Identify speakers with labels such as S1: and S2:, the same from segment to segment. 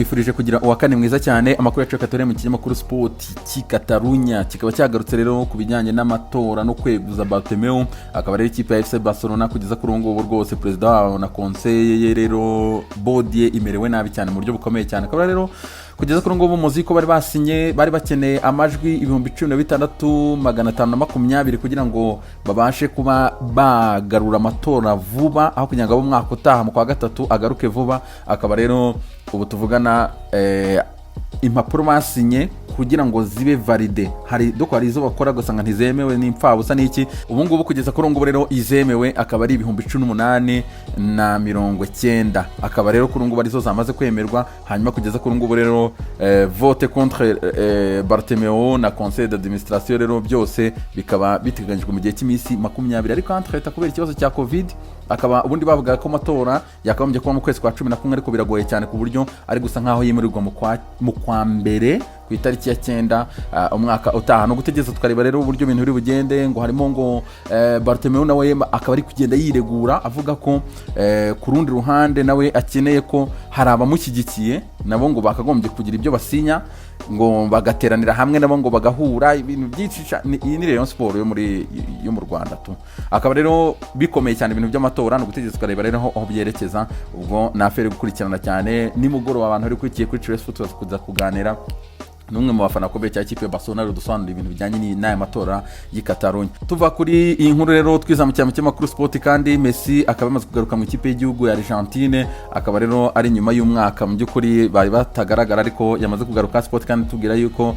S1: Nkwifurije kugira uwa kane mwiza cyane. Amakuru yacu reka mu kinyamakuru Sport cy'i Katarunya, kikaba cyagarutse rero ku bijyanye n'amatora no kweguza Bartomeu. Akaba rero ikipe ya FC Barcelona kugeza kuri ubu ngubu rwose perezida wabo na conseil ye rero, board ye imerewe nabi cyane mu buryo bukomeye cyane. Akaba rero kugeza kuri ubu ngubu muzi ko bari basinye, bari bakeneye amajwi 16,520 kugira ngo babashe kuba bagarura amatora vuba, aho kugira ngo abe umwaka utaha mu kwa gatatu, agaruke vuba. Akaba rero ubu tuvugana impapuro basinye kugira ngo zibe valide, hari doko hari izo bakora ugasanga ntizemewe n'impfabusa n'iki. Ubu ngubu kugeza kuri ubu ngubu rero izemewe akaba ari 18,090, akaba rero kuri ubu ngubu arizo zamaze kwemerwa. Hanyuma kugeza kuri ubu ngubu rero vote contre Bartomeu na conseil d'administration rero byose bikaba biteganyijwe mu gihe cy'iminsi 20. Ariko entre kubera ikibazo cya Covid, akaba ubundi bavuga ko amatora yakagombye kuba mu kwezi kwa 11, ariko biragoye cyane ku buryo ari gusa nk'aho yimurirwa mu kwa mbere ku itariki ya 9 umwaka utaha. No gutegereza tukareba rero uburyo ibintu biri bugende. Ngo harimo ngo Bartomeu nawe akaba ari kugenda yiregura, avuga ko ku rundi ruhande nawe akeneye ko hari abamushyigikiye nabo ngo bakagombye kugira ibyo basinya, ngo bagateranira hamwe nabo, ngo bagahura, ibintu byinshi. Iyi ni Rayon Sport yo mu Rwanda tu. Akaba rero bikomeye cyane ibintu by'amatora, ni ugutegereza tukareba rero aho byerekeza. Ubwo ni affaire gukurikirana cyane. Nimugoroba abantu bari kurikiye kuri Trace Foot kuza kuganira n'umwe mu bafana bakomeye cya kipe ya Barcelona, dusobanura ibintu bijyanye n'aya matora y'i Catalogne. Tuva kuri iyi nkuru rero twizamukira mu kinyamakuru Sport kandi. Messi akaba yamaze kugaruka mu ikipe y'igihugu ya Argentine, akaba rero ari nyuma y'umwaka mu by'ukuri bari batagaragara, ariko yamaze kugaruka. Sport kandi tubwira yuko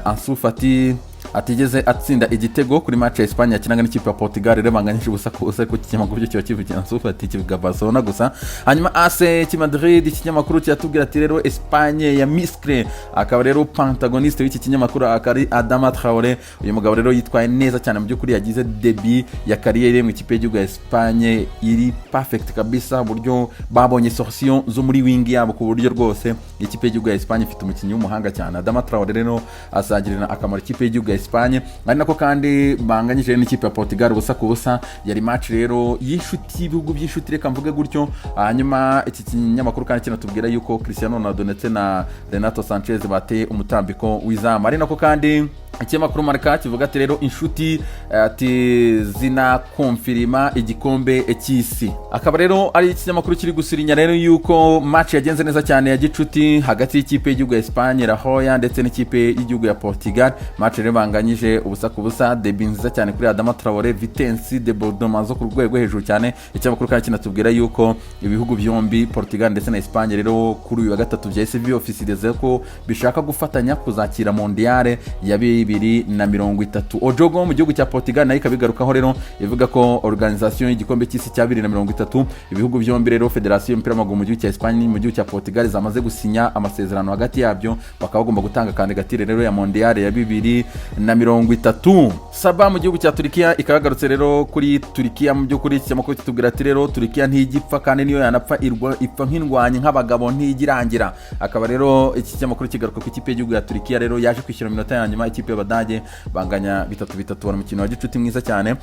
S1: Ansu Fati atigeze atsinda igitego kuri match ya Espagne yakinaga n'ikipe ya Portugal. Rero banganyije 0-0, ariko iki kinyamakuru cyo kiba kivugira Ansu Fati, kivuga Barcelona gusa. Hanyuma AS ki Madrid, ikinyamakuru kiratubwira ati rero Espagne ya musclé. Akaba rero protagoniste w'iki kinyamakuru akaba ari Adama Traore. Uyu mugabo rero yitwaye neza cyane mu by'ukuri, yagize début ya carrière mu ikipe y'igihugu ya Espagne iri perfect kabisa, uburyo babonye solution zo muri wing yabo, ku buryo rwose ikipe y'igihugu ya Espagne ifite umukinnyi w'umuhanga cyane. Adama Traore rero azagirira akamaro ikipe y'igihugu ya Espagne. Ari nako kandi banganyije n'ikipe ya Portugal 0-0. Yari match rero y'inshuti, y'ibihugu by'inshuti, reka mvuge gutyo. Hanyuma iki kinyamakuru kandi kinatubwira yuko Cristiano Ronaldo ndetse na Renato Sanchez bateye umutambiko w'izamu. Ari nako kandi ikinyamakuru Marca kivuga ati rero inshuti ati zinakonfirima igikombe cy'isi. Akaba rero ari ikinyamakuru kiri gusirinya rero yuko match yagenze neza cyane ya gicuti hagati y'ikipe y'igihugu ya Espagne La Roja ndetse n'ikipe y'igihugu ya Portugal. Match rero banganyije 0-0, début nziza cyane kuri Adama Traore, vitesse, débordement zo ku rwego hejuru cyane. Ikinyamakuru kandi kinatubwira yuko ibihugu byombi, Portugal ndetse na Espagne rero, kuri uyu wa gatatu byahise biofisiriza ko bishaka gufatanya kuzakira Mondial ya 2030. O Jogo mu gihugu cya Portugal nayo ikabigarukaho rero, ivuga ko organisation y'igikombe cy'isi cya 2030, ibihugu byombi rero, federasiyo y'umupira w'amaguru mu gihugu cya Espagne mu gihugu cya Portugal zamaze gusinya amasezerano hagati yabyo, bakaba bagomba gutanga kandidatire rero ya Mondial ya 2030. Sabah mu gihugu cya Turikiya ikaba yagarutse rero kuri Turikiya. Mu by'ukuri ikinyamakuru kitubwira ati rero Turikiya ntigipfa, kandi niyo yanapfa ipfa nk'indwanyi, nk'abagabo, ntigirangira. Akaba rero iki kinyamakuru kigaruka ku ikipe y'igihugu ya Turikiya rero yaje kwishyura mu minota ya nyuma ikipe y'Abadage, banganya 3-3, mu mukino wa gicuti mwiza cyane.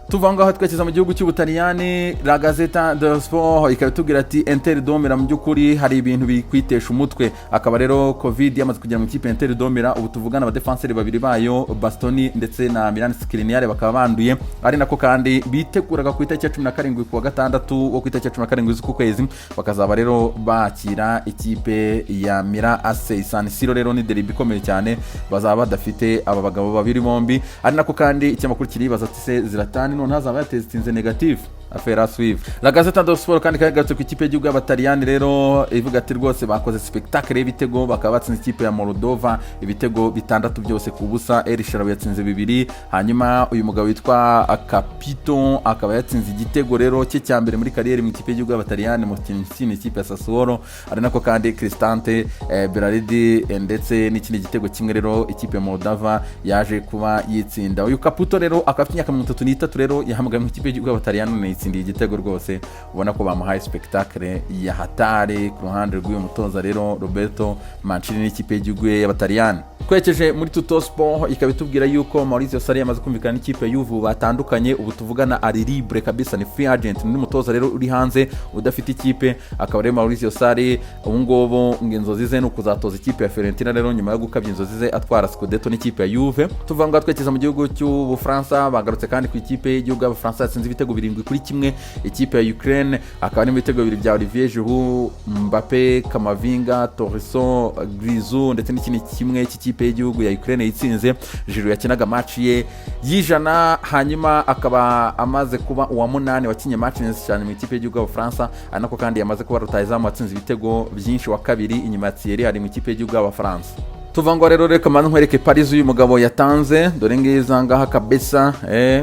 S1: Tuva aho ngaho twerekeza mu gihugu cy'Ubutaliyani. La Gazzetta dello Sport ikaba itubwira ati Inter de Milan mu by'ukuri hari ibintu bikwitesha umutwe. Akaba rero Covid yamaze kugera mu ikipe ya Inter de Milan. Ubu tuvugana abadefanseri babiri bayo, Bastoni ndetse na Milan Skriniar, bakaba banduye. Ari nako kandi biteguraga ku itariki ya 17, ku wa gatandatu wo ku itariki ya 17 z'uku kwezi, bakazaba rero bakira ikipe ya Milan AC San Siro. Rero ni derby ikomeye cyane, bazaba badafite aba bagabo babiri bombi. Ari nako kandi ikinyamakuru kiribaza ati se Zlatan none hazaba yatestinze négatif? Affaire à suivre. La Gazzetta dello Sport kandi kagarutse ku ikipe y'igihugu y'Abataliyani rero, ivuga ati rwose bakoze spectacle y'ibitego, bakaba batsinze ikipe ya Moldova ibitego bitandatu byose ku busa. El Shaarawy yatsinze bibiri, hanyuma uyu mugabo witwa Capito akaba yatsinze igitego rero cye cya mbere muri carrière mu ikipe y'igihugu y'Abataliyani mu kintu ikipe ya Sassuolo. Ari nako kandi Cristante, Berardi ndetse n'ikindi gitego kimwe rero ikipe ya Moldova yaje kuba yitsinda. Uyu Caputo rero akaba afite imyaka 33 rero, yahamagaye mu ikipe y'igihugu y'Abataliyani none yitsinze. Yitsindiye igitego rwose, ubona ko bamuhaye spectacle ya hatari ku ruhande rw'uyu mutoza rero Roberto Mancini n'ikipe y'igihugu ye y'Abataliyani. Twerekeje muri Tuttosport, ikaba itubwira yuko Maurizio Sarri yamaze kumvikana n'ikipe ya Juve, batandukanye. Ubu tuvugana ari libre kabisa, ni free agent, ni umutoza rero uri hanze udafite ikipe. Akaba rero Maurizio Sarri ubu ngubu ngo inzozi ze ni ukuzatoza ikipe ya Fiorentina rero, nyuma yo gukabya inzozi ze atwara Scudetto n'ikipe ya Juve. Tuva ngo twerekeza mu gihugu cy'Ubufaransa. Bagarutse kandi ku ikipe y'igihugu y'Abafaransa yatsinze ibitego 7-1 ikipe ya Ukraine, akaba ari ibitego bibiri bya Olivier Giroud, Mbappe, Camavinga, Tolisso, Griezmann ndetse n'ikindi kimwe cy'ikipe y'igihugu ya Ukraine yitsinze. Giroud yakinaga match ye y'100, hanyuma akaba amaze kuba uwa munani wakinye match neza cyane mu ikipe y'igihugu y'Abafaransa, ari nako kandi yamaze kuba rutahizamu watsinze ibitego byinshi wa kabiri inyuma ya Thierry ari mu ikipe y'igihugu y'Abafaransa. Tuva ngo rero reka mbanze nkwereke paris uyu mugabo yatanze. Dore ngiza ngaha kabisa,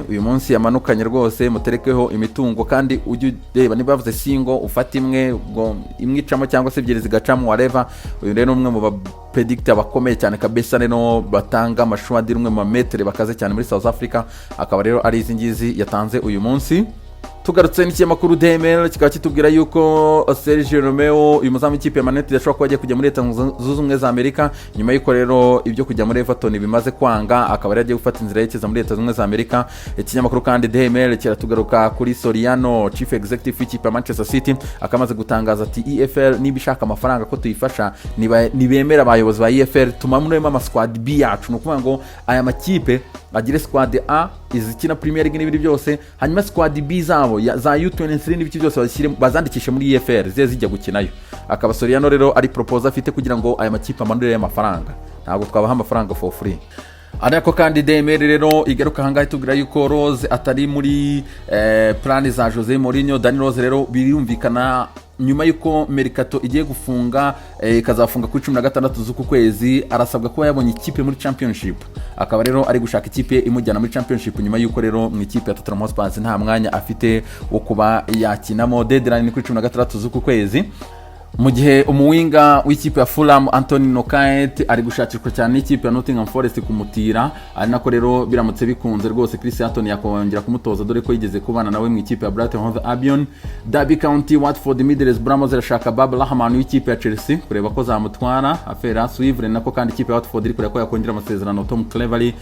S1: uyu munsi yamanukanye rwose. Muterekeho imitungo kandi ujye ureba niba bavuze single ufata imwe, ubwo imwe icamo cyangwa se ebyiri zigacamo, wareva. Uyu rero ni umwe mu ba predictor bakomeye cyane kabisa rero, batanga amashuwadiri, umwe mu bametere bakaze cyane muri South Africa. Akaba rero ari izi ngizi yatanze uyu munsi. Tugarutse n'ikinyamakuru DML, kikaba kitubwira yuko Sergio Romero, uyu muzamu w'ikipe ya Man United, ashobora kuba agiye kujya muri Leta Zunze Ubumwe za Amerika nyuma y'uko rero ibyo kujya muri Everton bimaze kwanga, akaba yari agiye gufata inzira yerekeza muri Leta Zunze Ubumwe za Amerika. Ikinyamakuru kandi DML kiratugaruka kuri Soriano, chief executive w'ikipe ya Manchester City, akaba amaze gutangaza ati: "EFL niba ishaka amafaranga ko tuyifasha, nibemera abayobozi ba EFL tumanuremo ama squad B yacu." Ni ukuvuga ngo aya makipe agire squad A izikina Premier League n'ibindi byose, hanyuma squad B zabo za U23 n'ibiki byose bazishyire, bazandikishe muri EFL, zize zijya gukinayo. Akaba Soriano rero ari proposal afite kugira ngo aya makipe amanure amafaranga, ntabwo twabaha amafaranga for free. Ariko kandi DMR rero igaruka ahangaha itubwira yuko Rose atari muri plan za Jose Mourinho. Dani Rose rero birumvikana nyuma y'uko mercato igiye gufunga, ikazafunga kuri 16 z'uku kwezi, arasabwa kuba yabonye ikipe muri Championship. Akaba rero ari gushaka ikipe imujyana muri Championship, nyuma y'uko rero mu ikipe ya Tottenham Hotspur nta mwanya afite wo kuba yakinamo. Deadline ni kuri 16 z'uku kwezi. Mu gihe umuwinga w'ikipe ya Fulham, Anthony Knockaert, ari gushakishwa cyane n'ikipe ya Nottingham Forest kumutira, ari nako rero biramutse bikunze rwose Chris Sutton yakongera kumutoza, dore ko yigeze kubana nawe mu ikipe ya Brighton Hove Albion. Derby County, Watford, Middlesbrough zirashaka Bab Rahman w'ikipe ya Chelsea, kureba ko zamutwara, affaire à suivre. Nako kandi ikipe ya Watford iri kureba ko yakongera amasezerano Tom Cleverley,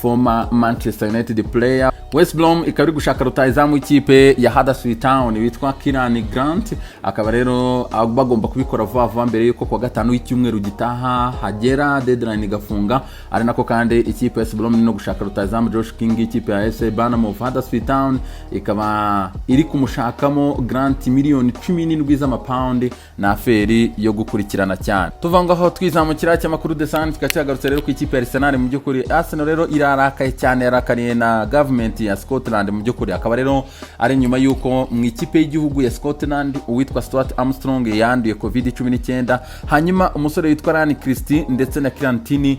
S1: former Manchester United player. West Brom ikaba iri gushaka rutahizamu w'ikipe ya Huddersfield Town witwa Kieran Grant, akaba rero bagomba kubikora vuba vuba mbere y'uko kuwa gatanu w'icyumweru gitaha hagera, deadline igafunga. Ari nako kandi ikipe ya West Brom iri no gushaka rutahizamu Josh King ikipe ya AFC Bournemouth. Huddersfield Town ikaba iri kumushakamo Grant miliyoni 17 z'amapawundi, ni affaire yo gukurikirana cyane. Tuva ngaho twizamukira cy'amakuru The Sun, kikaba cyagarutse rero ku ikipe ya Arsenal. Mu by'ukuri Arsenal rero irarakaye cyane, yarakariye na government ya Scotland. Mu by'ukuri akaba rero ari nyuma y'uko mu ikipe y'igihugu ya Scotland uwitwa Stuart Armstrong yanduye COVID-19, hanyuma umusore witwa Ryan Christie ndetse na Kieran Tierney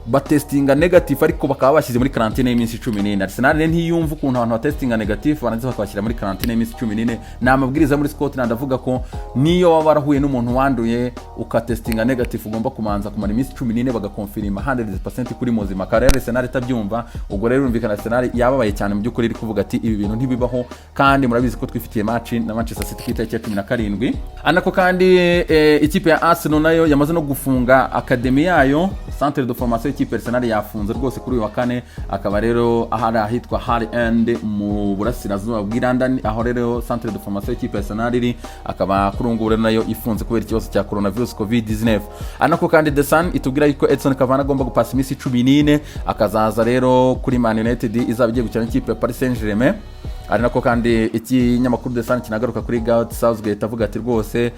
S1: batestinga negative, ariko bakaba bashyize muri karantine y'iminsi 14. Arsenal rero ntiyumva ukuntu abantu batestinga negative barangiza bakabashyira muri karantine y'iminsi 14. Ni amabwiriza muri Scotland avuga ko niyo waba warahuye n'umuntu wanduye ukatestinga negative, ugomba kumanza kumara iminsi 14 bagakonfirima 100% kuri muzima. Akaba rero Arsenal itabyumva. Ubwo rero birumvikana Arsenal yababaye cyane mu by'ukuri, iri kuvuga ati: "Ibi bintu ntibibaho, kandi murabizi ko twifitiye match na Manchester City ku itariki ya 17." Anako kandi ikipe ya Arsenal nayo yamaze no gufunga academy yayo, centre de formation y'ikipe Arsenal yafunze rwose kuri uyu wa kane. Akaba rero ahari ahitwa Hale End mu burasirazuba bw'i London, aho rero centre de formation y'ikipe Arsenal iri, akaba kuri ubu ngubu rero nayo ifunze kubera ikibazo cya coronavirus COVID-19. Anako kandi The Sun itubwira yuko Edinson Cavani agomba gupasa iminsi 14, akazaza rero kuri Man United izaba igiye gukina n'ikipe ya Paris Saint-Germain. Ari nako kandi ikinyamakuru The Sun kinagaruka kuri Gareth Southgate, avuga ati: "Rwose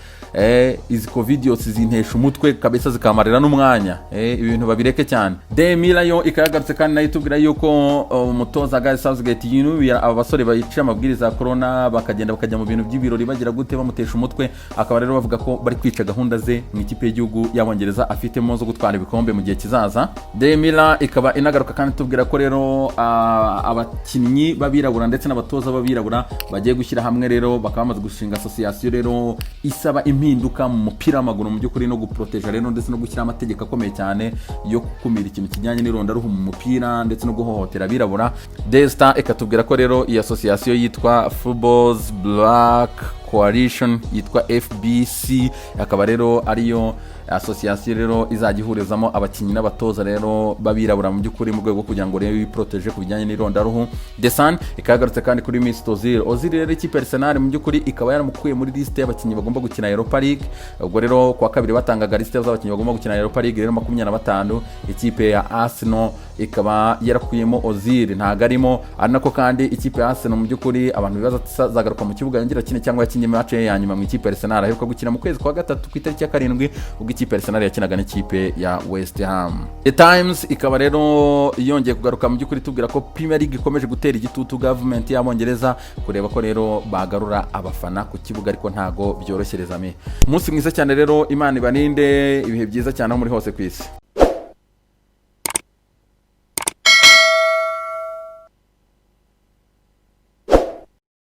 S1: izi covid yose zintesha umutwe kabisa, zikamarira n'umwanya, ibintu babireke cyane." The Mirror yo ikayagarutse kandi nayo itubwira yuko umutoza Gareth Southgate yinubira aba basore bayica amabwiriza ya corona, bakagenda bakajya mu bintu by'ibirori, bagira gute, bamutesha umutwe. Akaba rero bavuga ko bari kwica gahunda ze mu ikipe y'igihugu y'Abongereza afitemo zo gutwara ibikombe mu gihe kizaza. The Mirror ikaba inagaruka kandi itubwira ko rero abakinnyi b'abirabura ndetse n'abatoza n'abatoza b'abirabura bagiye gushyira hamwe rero, bakaba bamaze gushinga association rero isaba impinduka mu mupira w'amaguru mu by'ukuri, no guproteja rero ndetse no gushyira amategeko akomeye cyane yo gukumira ikintu kijyanye n'irondaruhu mu mupira ndetse no guhohotera abirabura. The Star ikatubwira ko rero iyi association yitwa Football's Black Coalition, yitwa FBC, akaba rero ariyo association rero izajya ihurizamo abakinnyi n'abatoza rero b'abirabura mu by'ukuri, mu rwego rwo kugira ngo rero biproteje ku bijyanye n'irondaruhu. The Sun ikagarutse kandi kuri Mesut Ozil. Ozil rero, ikipe ya Arsenal mu by'ukuri ikaba yaramukuye muri liste y'abakinnyi bagomba gukina Europa League. Ubwo rero kuwa kabiri batangaga liste z'abakinnyi bagomba gukina Europa League rero 25, ikipe ya Arsenal ikaba yarakuyemo Ozil, ntago arimo. Ari nako kandi ikipe ya Arsenal mu by'ukuri abantu bibaza ati azagaruka mu kibuga yongera akine cyangwa yakinye match ye ya nyuma mu ikipe ya Arsenal. Aheruka gukina mu kwezi kwa gatatu ku itariki ya 7, ubwo ikipe ya Arsenal yakinaga n'ikipe ya West Ham. The Times ikaba rero yongeye kugaruka mu by'ukuri tubwira ko Premier League ikomeje gutera igitutu government y'Abongereza kureba ko rero bagarura abafana ku kibuga, ariko ntago byoroshye, les amis. Umunsi mwiza cyane rero, Imana ibarinde, ibihe byiza cyane aho muri hose ku isi.